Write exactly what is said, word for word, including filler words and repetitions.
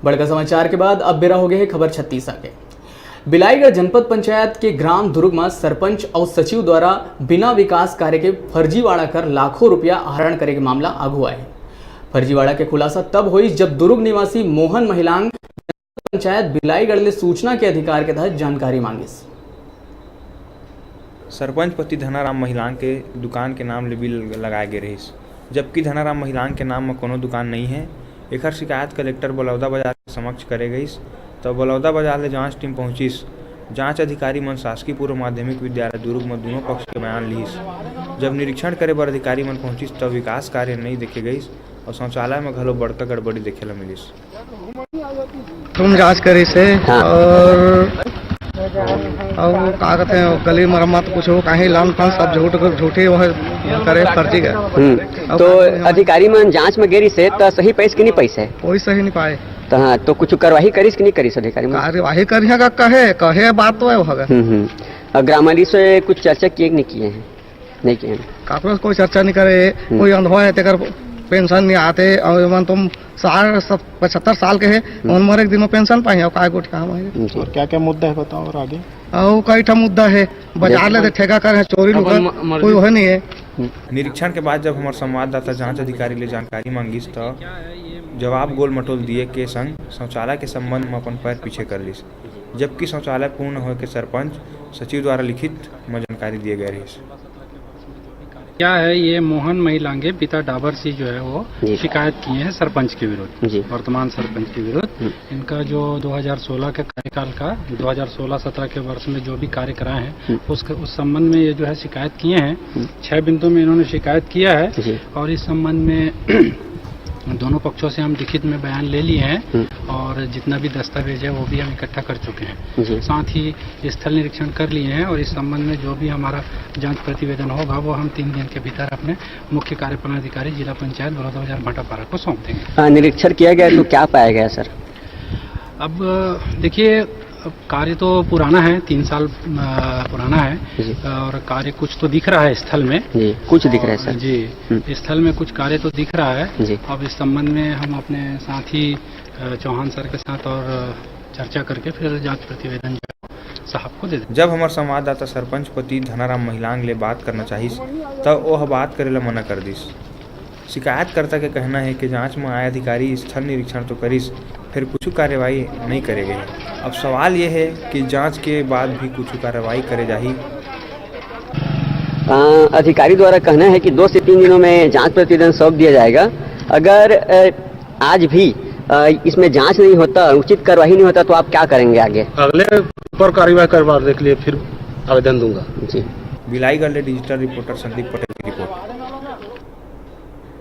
बड़का समाचार के बाद अब बेरा हो गए हे खबर छत्तीसा के। बिलाईगढ़ जनपद पंचायत के ग्राम दुर्ग म सरपंच अउ सचिव द्वारा बिना विकास कार्य के फर्जीवाड़ा कर लाखों रुपया आहरण करे के मामला आगू आए हे। फर्जीवाड़ा के खुलासा तब होइस, जब दुर्ग निवासी मोहन महिलांग पंचायत बिलाईगढ़ ले सूचना के अधिकार के तहत जानकारी मांगिस। सरपंच पति धनाराम महिलांग के दुकान के नाम ले बिल लगाए गे रहिस, जबकि धनाराम महिलांग के नाम म कोनो दुकान नइ हे। एखर शिकायत कलेक्टर बलौदा बाजार के समक्ष करे गइस, तब बलौदा बाजार ले जांच टीम पहुंचिस। जांच अधिकारी मन शासकीय पूर्व माध्यमिक विद्यालय दुर्ग म दूनों पक्ष के बयान लिहिस। जब निरीक्षण करे बर अधिकारी मन पहुंचिस, तब विकास कार्य नइ देखे गइस अउ शौचालय म घलो बड़का गड़बड़ी देखे ल मिलिस। तुम जांच करिस हे हाँ। और, और का कहते हैं, गली मरम्मत कुछ हो, कहीं लंड फंड सब झूठ, झूठी वो है, करे फर्जी का। हम्म, अब तो का करें हम? अधिकारी मन जांच में गे रहिस हे, त सही पाइस कि नहीं पाइस हे? कोई सही नहीं पाए। तो हाँ, तो कुछ कार्रवाई करिस कि नहीं करिस अधिकारी मन? कार्यवाही करिया का कहे, कहे बात तो है वो हगा। हम्म, हम्म। और ग्राम वाली से कुछ चर्चा किए कि नहीं किए हैं? नहीं किए हैं। काकरो से कोई चर्चा नहीं करे, हम्म। कोई अंधवा है, तेकर पेंशन नहीं आते, और मन तुम साठ, सत-, पचहत्तर साल के है, हम्म। उन मरे के दिन में पेंशन पाए, और काय गोठ काम है? जी। और क्या-क्या मुद्दा है, बताओ, और आगे? और कई ठा मुद्दा है, बाजार ले दे ठेका कर है, चोरी अपन लुका, म-, मर्जी। कोई वह नहीं है। निरीक्षण के बाद जब हमर संवाददाता जांच अधिकारी ले जानकारी मांगिस, त जवाब गोल मटोल दिए के संग शौचालय के संबंध म अपन पैर पीछे कर लिस, जबकि शौचालय पूर्ण होए के सरपंच सचिव द्वारा लिखित म जानकारी दिए गए रहिस। क्या है, ये मोहन महिलांगे पिता डाबर सिंह जो है, वो जी। शिकायत किए हैं सरपंच के विरुद्ध, जी। वर्तमान सरपंच के विरुद्ध। हम्म। इनका जो दो हज़ार सोलह के कार्यकाल का, दो हज़ार सोलह सत्रह के वर्ष में जो भी कार्य कराए हैं, हम्म। उस, उस संबंध में ये जो है शिकायत किए हैं। हम्म। छह बिंदुओं में इन्होंने शिकायत किया है जी। और इस संबंध में दोनों पक्षों से हम लिखित में बयान ले लिए हैं हम्म। और जितना भी दस्तावेज है, वो भी हम इकट्ठा कर चुके हैं। जी। साथ ही स्थल निरीक्षण कर लिए हैं और इस संबंध में जो भी हमारा जांच प्रतिवेदन होगा, वो हम तीन दिन के भीतर अपने मुख्य कार्यपालन अधिकारी जिला पंचायत बलौदाबाजार भाटापारा को सौंप देंगे। हाँ, निरीक्षण किया गया तो क्या पाया गया सर? अब देखिए, अब कार्य तो पुराना है, तीन साल, अ, पुराना है जी। और कार्य कुछ तो दिख रहा है स्थल में। जी, कुछ दिख रहा है और सर। जी, हम्म। स्थल में कुछ कार्य तो दिख रहा है। जी। अब इस संबंध में हम अपने साथी, अ, चौहान सर के साथ और, अ, चर्चा करके फिर जांच प्रतिवेदन जो है साहब को दे देंगे। जब हमर संवाददाता सरपंच पति धनाराम महिलांग ले बात करना चाहिस, त ओह बात करे ला मना कर दिस। शिकायतकर्ता के कहना है कि जांच में आए अधिकारी स्थल निरीक्षण तो करिस, फिर कुछ कार्रवाई नहीं करे गए। अब सवाल ये है कि जांच के बाद भी कुछ कार्रवाई करे जाही। अ, अधिकारी द्वारा कहना है कि दो से तीन दिनों में जांच प्रतिवेदन सौंप दिया जाएगा। अगर, अ, आज भी, अ, इसमें जांच नहीं होता, उचित कार्रवाई नहीं होता, तो आप क्या करेंगे आगे? अगले पर कार्रवाई करवा देख लिए, फिर आवेदन दूंगा। जी। बिलाईगढ़ ले डिजिटल रिपोर्टर संदीप पटेल।